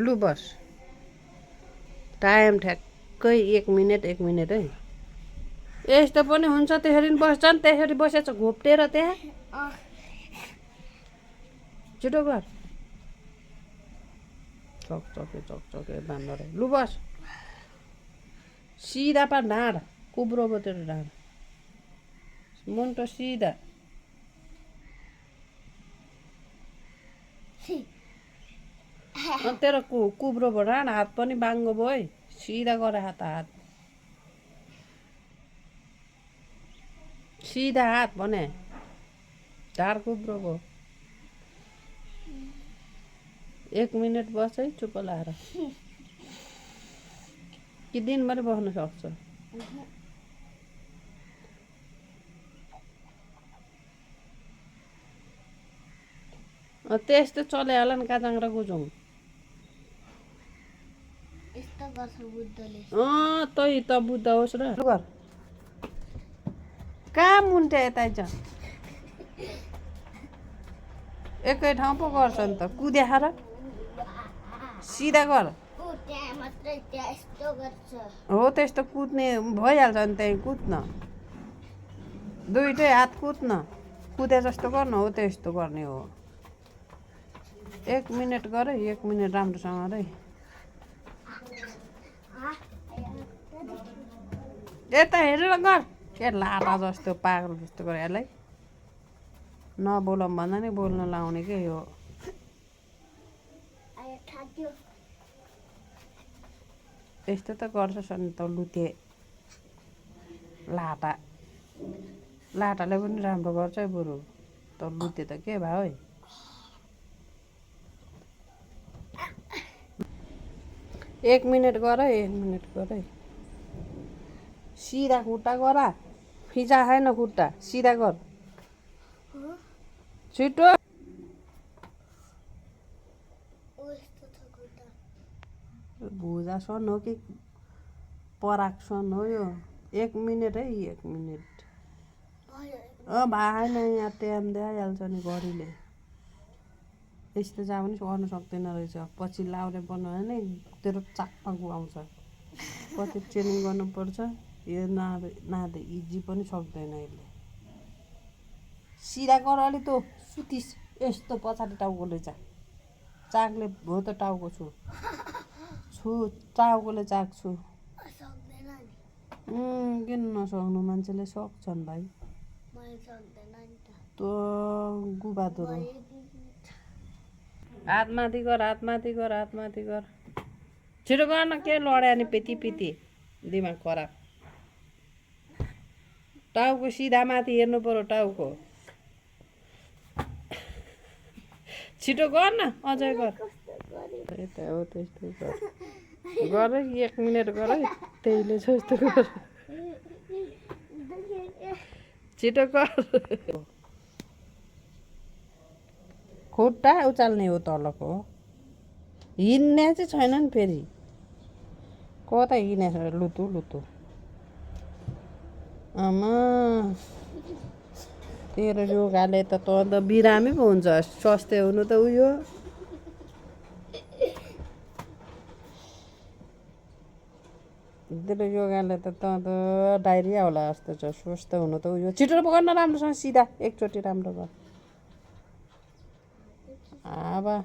लु बस टाइम ठ्याक्कै 1 मिनेट है यस्तो पनि हुन्छ त्यसरी बस्छन् त्यसरी बसेछ घोप्टेर त्यहाँ छिटो गर चकचके बान्दर लु बस सिधा पा ढाँड कुब्रो बोतेर ढाँड मुन्टो सिधा तेरो कुब्रो भयो ढाँड हात पनि बाङ्गो भयो है सिधा गर हात सिधा हात भने ढाड कुब्रो भयो 1 मिनेट बस है चुप लाएर कि दिनभरि बस्न सक्छ त्यस्तो चले होला नि काजाङ र गुजुङ तै त बुद्ध होस् र कहाँ मुन्टे यता एकै ठाउँ पो गर्छ नि त कुद्या र सिधा गर हो त्यस्तो कुद्ने भइहाल्छ नि त्यहीँ कुद्न दुइटै हात कुद्न कुदे जस्तो गर्नु हो त्यस्तो गर्ने हो 1 मिनेट गर 1 मिनेट राम्रोसँग रे यता हेरेर गर के लाटा जस्तो पागल जस्तो गर यसलाई नबोलौँ भन्दा नि बोल्न लाउने के हो यस्तो त गर्छस् नि त लुते लाटाले पनि राम्रो गर्छ है बरु त लुते त के भयो है 1 मिनेट गर 1 मिनेट गर सिधा खुट्टा गर फिजा छैन खुट्टा सिधा गर छिटो भुजा सन हो कि पराग सन हो यो 1 मिनेट है 1 मिनेट भएन यहाँ टाइम देखाइहाल्छ नि घडीले यस्तो जहाँ पनि गर्नु सक्दैन रहेछ पछि लाउने बनायो भने तेरो चाकमा गुवाउँछ कति ट्रेनिङ गर्नुपर्छ यो नादे इजी पनि सक्दैन यसले सिधा गर अलि तँ सुतिस यस्तो पछाडि टाउकोले चाकले हो त टाउको छु टाउकोले चाक छु किन नसक्नु मान्छेले सक्छन् भाइ त गुबादो हात माथि गर छिटो गर्न के लड्या नि पिती दिमाग खराब टाउको सिधा माथि हेर्नु पर्यो टाउको छिटो गर न अझै गर यता हो त्यस्तो गर 1 मिनेट गर है त्यहीले जस्तो गर छिटो गर खुट्टा उचाल्ने हो तलको हिँड्ने चाहिँ छैन नि फेरि कता हिँडेछ लुतु आमा तेरो योगाले त त बिरामी पो हुन्छ स्वास्थ्य हुनु त उयो तेरो योगाले त डाइरिया होला जस्तो छ स्वस्थ हुनु त उयो छिटो गर्न राम्रोसँग सिधा एकचोटि राम्रो गर आबा